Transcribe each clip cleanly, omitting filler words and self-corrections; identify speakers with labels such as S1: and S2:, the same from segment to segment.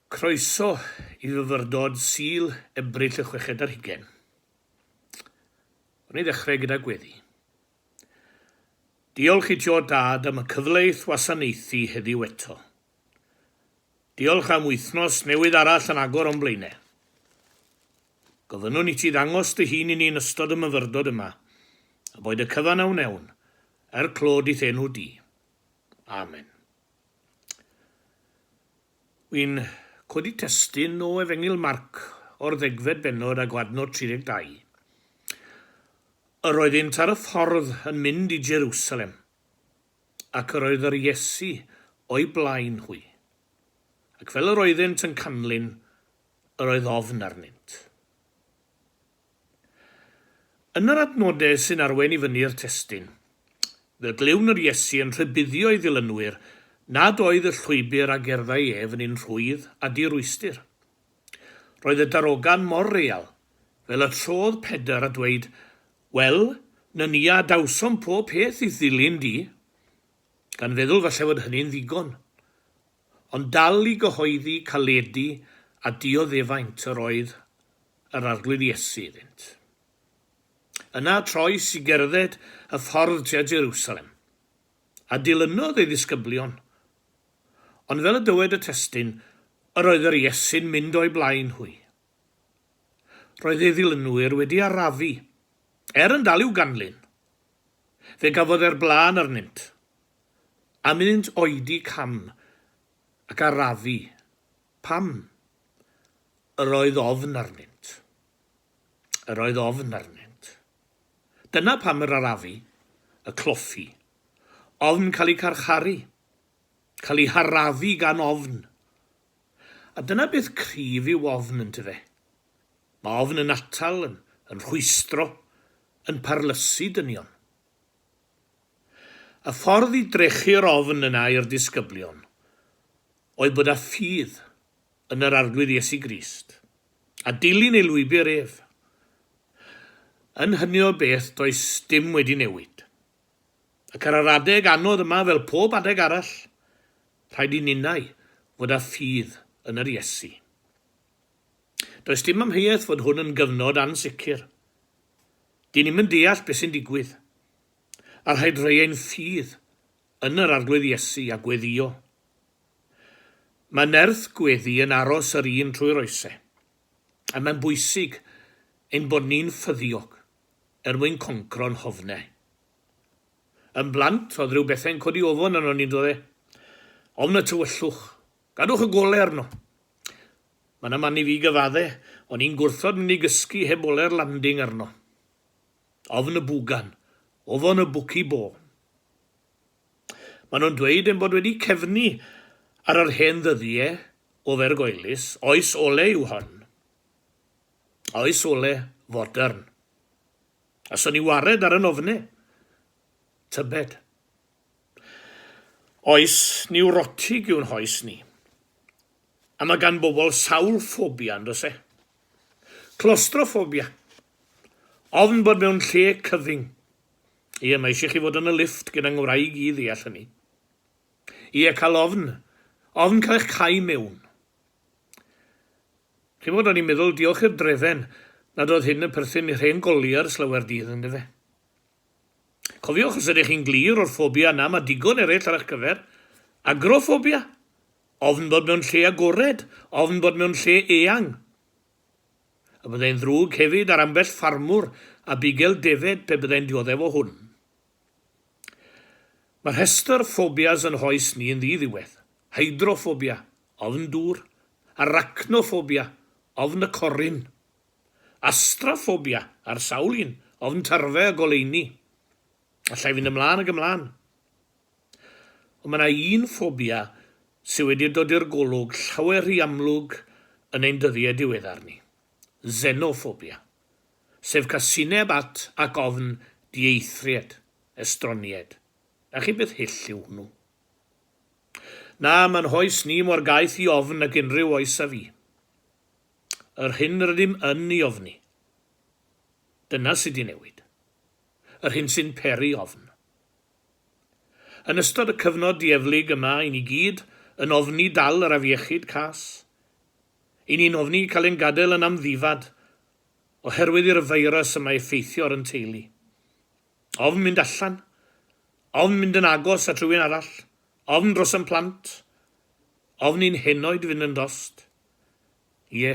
S1: Croeso i fyfyrdod Sul Ebrill y chweched ar hugain. Wna i ddechrau gyda gweddi. Diolch i ti o Dad am y cyfle i'th wasanaethu heddiw eto. Diolch am wythnos newydd arall yn agor o'n blaenau. Gofynnwn i ti ddangos dy hun i ni yn ystod y myfyrdod yma, a boed y cyfan a wnewn, er clod i'th enw di. Amen. Wi'n codi testun o Efengyl Marc o'r ddegfed bennod ag o adnod 32. Yr oeddynt ar y ffordd yn mynd i Jerusalem, ac yr oedd yr Iesu o'u blaen hwy. Ac fel yr oeddynt yn canlyn, yr oedd ofn arnynt. Yn yr adnodau sy'n arwain i fyny'r testun, fe glywn yr Iesu yn rhybuddio ei ddilynwyr nad oedd y llwybr a gerddai ef yn un rhwydd a di-rwystr. Roedd y darogan mor real, fel y trodd Pedr a dweud, Wel, nyni a adawsom pob peth i'th ddilyn di, gan feddwl falle fod hynny'n ddigon. Ond dal i gyhoeddi caledi a dioddefaint yr oedd yr Arglwydd Iesu iddynt. Yna troes i gerdded y ffordd tua Jerusalem, a dilynodd ei ddisgyblion. Ond fel y dywed y testun, yr oedd yr Iesu'n mynd o'u blaen hwy. Roedd ei ddilynwyr wedi arafu, er yn dal i'w ganlyn. Fe gafodd e'r blaen arnynt, am iddynt oedi cam ac arafu. Pam? Yr oedd ofn arnynt. Yr oedd ofn arnynt. Dyna pam yr arafu, y cloffi. Ofn cael eu carcharu. Cael eu harafu gan ofn. A dyna beth cryf yw ofn, yntyfe? Mae ofn yn atal, yn, yn rhwystro, yn parlysu dynion. Y ffordd i drechu'r ofn yna i'r disgyblion oedd bod â ffydd yn yr Arglwydd Iesu Grist, a dilyn ei lwybr ef. Yn hynny o beth, does dim wedi newid. Ac ar yr adeg anodd yma, fel pob adeg arall, rhaid i ninnau fod â ffydd yn yr Iesu. Does dim amheuaeth fod hwn yn gyfnod ansicr. Dyn ni'm yn deall beth sy'n digwydd. A rhaid rhoi ein ffydd yn yr Arglwydd Iesu a gweddïo. Mae nerth gweddi yn aros yr un trwy'r oese, a mae'n bwysig ein bod ni'n ffyddiog er mwyn concro'n hofnau. Yn blant, oedd rhyw bethau'n codi ofon arnon ni, doedd e? Ofn y tywyllwch. Gadwch y gole arno. Mae 'na man i fi gyfadde, o'n i'n gwrthod mynd i gysgu heb ole'r landing arno. Ofn y bwgan. Ofon y bwci bo. Maen nhw'n dweud ein bod wedi cefnu ar yr hen ddyddie ofergoelus, oes ole yw hon. Oes ole fodern. A son i wared ar yn ofne. Tybed. Oes niwrotig yw'n hoes ni. A mae gan bobl sawl ffobia, yn does e? Claustrophobia. Ofn bod mewn lle cyfyng. Ie, mae eisiau chi fod yn y lifft gyda ngwraig i ddeall hynny. Ie, cael ofn. Ofn cael eich cau mewn. Chi'n bod, o'n i'n meddwl, diolch i'r drefen, nad oedd hyn yn perthyn i'r hen goliers lawer dydd, yn dyfe. Cofiwch, os ydych chi'n glir o'r ffobia yna, mae digon eraill ar eich cyfer. Agroffobia. Ofn bod mewn lle agored, ofn bod mewn lle eang. A byddai'n ddrwg hefyd ar ambell ffarmwr a bugail defaid pe byddai'n dioddef o hwn. Mae rhestr ffobias yn hoes ni yn ddi-ddiwedd, hydroffobia, ofn dŵr, arachnoffobia, ofn y corryn, astraffobia, ar sawl un, ofn tarfe a goleuni. Allai fynd ymlaen ac ymlaen. Ond mae yna un ffobia sydd wedi dod i'r golwg llawer rhy amlwg yn ein dyddiau diweddar ni, xenophobia, sef casineb at ac ofn dieithried, estroniaid. Na chi beth hyll yw hwnnw. Na, mae'n hoes ni mor gaeth i ofn ag unrhyw oes a fu. Yr hyn rydym yn ei ofni, dyna sydd 'di newid. Yr hyn sy'n peri ofn. Yn ystod y cyfnod dieflig yma i ni gyd yn ofni dal yr afiechyd cas. I ni'n ofni cael ein gadael yn amddifad oherwydd i'r feirws yma effeithio ar yn teulu. Ofn mynd allan. Ofn mynd yn agos at rhywun arall. Ofn dros yn plant. Ofn i'n henoed fynd yn dost. Ie.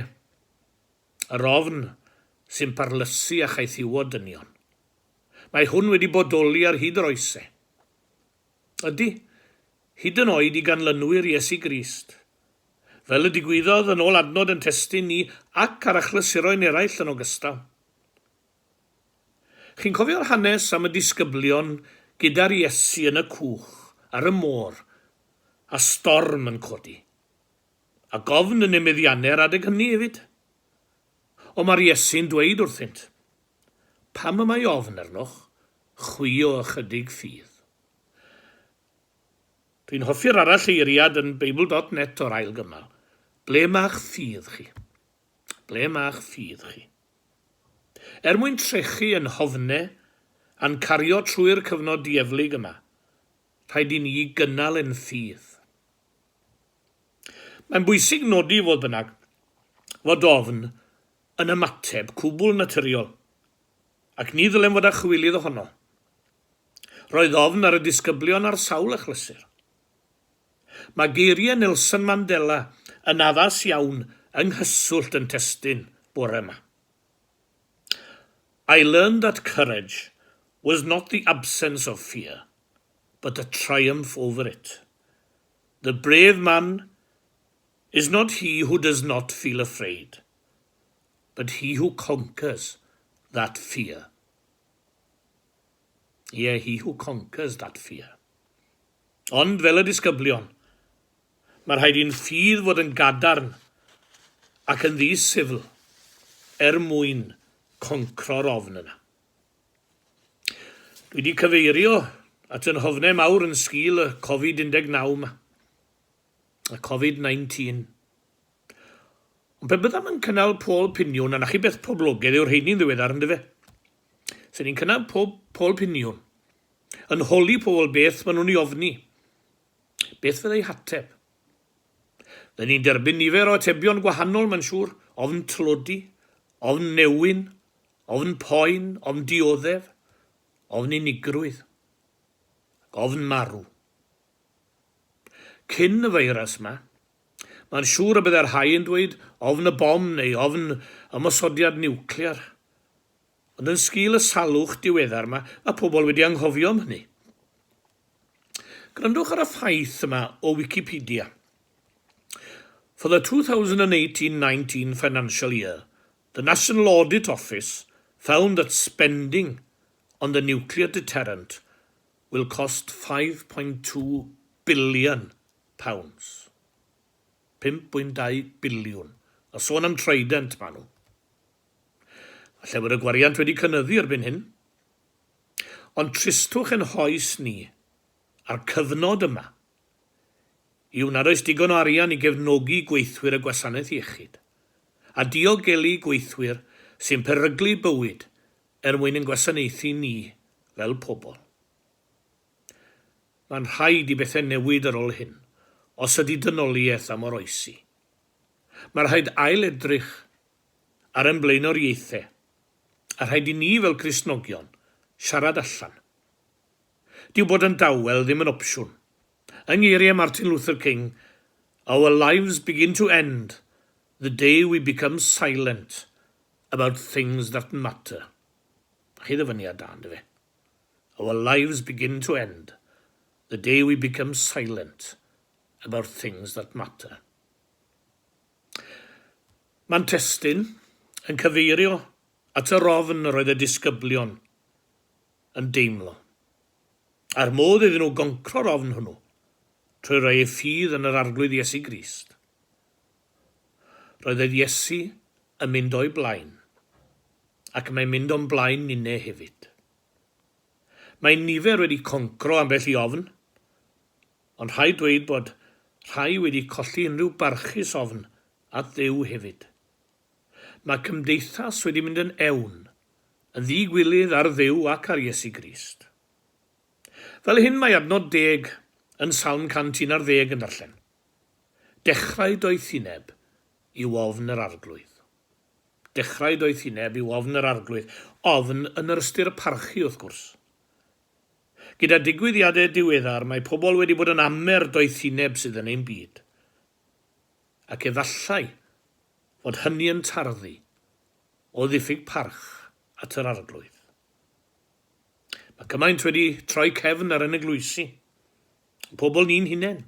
S1: Yr ofn sy'n parlysu a chaethiwo dynion. Mae hwn wedi bodoli ar hyd yr oese. Ydy, hyd yn oed i ganlynwyr Iesu Grist. Fel y digwyddodd yn ôl adnod yn testun ni ac ar achlysuroen eraill yn ogystal. Chi'n cofio'r hanes am y disgyblion gyda'r Iesu yn y cwch, ar y môr, a storm yn codi. Ac ofn yn eu meddiannau ar adeg hynny hefyd. Ond mae'r Iesu'n dweud wrthynt, Pam y mae ofn arnoch chwi o ychydig ffydd? Dwi'n hoffi'r aralleiriad yn Beibl dot net o'r ail gymal. Ble mae'ch ffydd chi? Ble mae'ch ffydd chi? Er mwyn trechu yn hofne a'n cario trwy'r cyfnod dieflig yma, rhaid i ni gynnal ein ffydd. Mae'n bwysig nodi, fodd bynnag, fod ofn yn ymateb cwbl naturiol, ac ni ddylem fod â chywilydd ohono. Roedd ofn ar y disgyblion ar sawl achlysur. Mae geiriau Nelson Mandela yn addas iawn yng nghyswllt yn testun bore yma. I learned that courage was not the absence of fear, but a triumph over it. The brave man is not he who does not feel afraid, but he who conquers that fear. Ie, he who conquers that fear. Ond, fel y disgyblion, mae rhaid i'n ffydd fod yn gadarn ac yn ddi-syfl er mwyn concro'r ofn yna. Dwi wedi cyfeirio at yn hofnau mawr yn sgil y Covid-19 yma, y Covid-19. Ond pe byddem yn cynnal pôl piniwn, a 'na chi beth poblogaidd yw'r rheini'n ddiweddar, yndyfe? Se ni'n cynnal pob pôl piniwn, yn holi pobl beth maen nhw'n ei ofni, beth fydd eu hateb? Fydden ni'n derbyn nifer o atebion gwahanol, mae'n siŵr, ofn tlodi, ofn newyn, ofn poen, ofn dioddef, ofn unigrwydd, ac ofn marw. Cyn y feirws 'ma, Mae'n siŵr y byddai'r rhai yn dweud ofn y bom neu ofn ymosodiad niwclear. Ond yn sgil y salwch diweddar 'ma, mae pobl wedi anghofio am hynny. Gwrandwch ar y ffaith yma o Wikipedia. For the 2018-19 financial year, the National Audit Office found that spending on the nuclear deterrent will cost 5.2 billion pounds. 5.2 biliwn. A sôn am Trident maen nhw. Falle bod y gwariant wedi cynyddu erbyn hyn. Ond tristwch ein hoes ni a'r cyfnod yma yw nad oes digon o arian i gefnogi gweithwyr y gwasanaeth iechyd a diogelu gweithwyr sy'n peryglu bywyd er mwyn ein gwasanaethu ni fel pobl. Mae'n rhaid i bethau newid ar ôl hyn, os ydy dynoliaeth am oroesi. Mae rhaid ail-edrych ar ein blaenoriaethau, a rhaid i ni fel Cristnogion siarad allan. Dyw bod yn dawel ddim yn opsiwn. Yng ngeiriau Martin Luther King, Our lives begin to end the day we become silent about things that matter. Chi ddyfyniad da, yndyfe? Our lives begin to end the day we become silent about things that matter. Mae'n testun yn cyfeirio at yr ofn yr oedd y disgyblion yn deimlo, a'r modd iddyn nhw goncro'r ofn hwnnw trwy roi eu ffydd yn yr Arglwydd Iesu Grist. Roedd yr Iesu yn mynd o'i blaen, ac mae'n mynd o'n blaen ninne hefyd. Mae nifer wedi concro ambell i ofn, ond rhaid dweud bod rhai wedi colli unrhyw barchus ofn at Dduw hefyd. Mae cymdeithas wedi mynd yn ewn, yn ddi-gwilydd ar Dduw ac ar Iesu Grist. Fel hyn mae adnod deg yn Salm 111 yn darllen, Dechrau doethineb. yw ofn yr Arglwydd. Dechrau doethineb yw ofn yr Arglwydd, ofn yn yr ystyr parchu wrth gwrs. Gyda digwyddiadau diweddar mae pobl wedi bod yn amer doethineb sydd yn ein byd. Ac efallai fod hynny yn tarddu o ddiffyg parch at yr Arglwydd. Mae cymaint wedi troi cefn ar ein eglwysi, ein pobl ni'n hunain.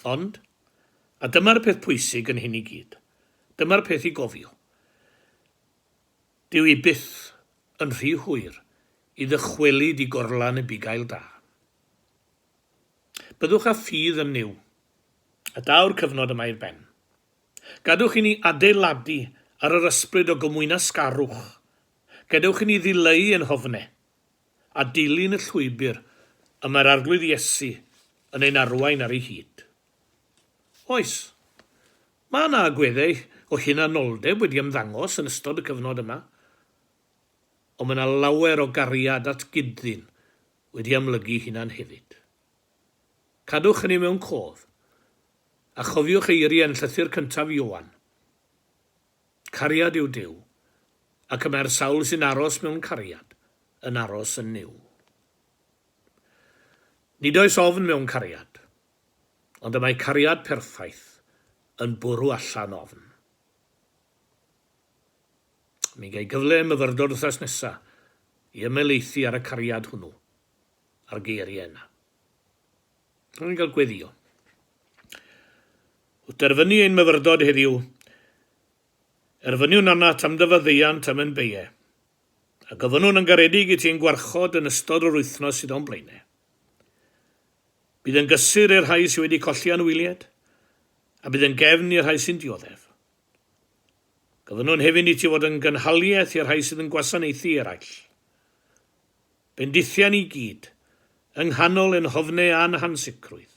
S1: Ond, a dyma'r peth pwysig yn hyn i gyd, dyma'r peth i gofio, dyw hi byth yn rhy hwyr i ddychwelyd i gorlan y bugail da. Byddwch â ffydd yn Nuw, a daw'r cyfnod yma i'r ben. Gadewch i ni adeiladu ar yr ysbryd o gymwynasgarwch. Gadewch i ni ddileu ein hofnau, a dilyn y llwybr y mae'r Arglwydd Iesu yn ein arwain ar ei hyd. Oes, mae yna agweddau o hunanoldeb wedi ymddangos yn ystod y cyfnod yma, ond mae yna lawer o gariad at gyd-ddyn wedi amlygu hunan hefyd. Cadwch hynny mewn cof, a chofiwch eiriau yn llythyr cyntaf Ioan, Cariad yw Duw, ac y mae'r sawl sy'n aros mewn cariad yn aros yn Nuw. Nid oes ofn mewn cariad, ond y mae cariad perffaith yn bwrw allan ofn. Mi gai gyfle ym myfyrdod wythnos nesa i ymhelaethu ar y cariad hwnnw, a'r geiriau yna. Rwy'n cael gweddio. Wrth derfynu ein myfyrdod heddiw, erfyniwn arnat am dy faddeuant am ein beie, a gofynnwn yn garedig i ti ein gwarchod yn ystod yr wythnos sydd o'n blaenau. Bydd yn gysur i'r rhai sydd wedi colli anwyliaid, a bydd yn gefn i'r rhai sy'n dioddef. Gofynnwn hefyd i ti fod yn gynhaliaeth i'r rhai sydd yn gwasanaethu eraill. Bendithia ni gyd, yng nghanol ein hofnau a'n hansicrwydd,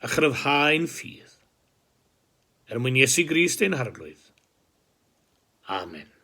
S1: a chryfhau ein ffydd, er mwyn Iesu Grist ein Harglwydd. Amen.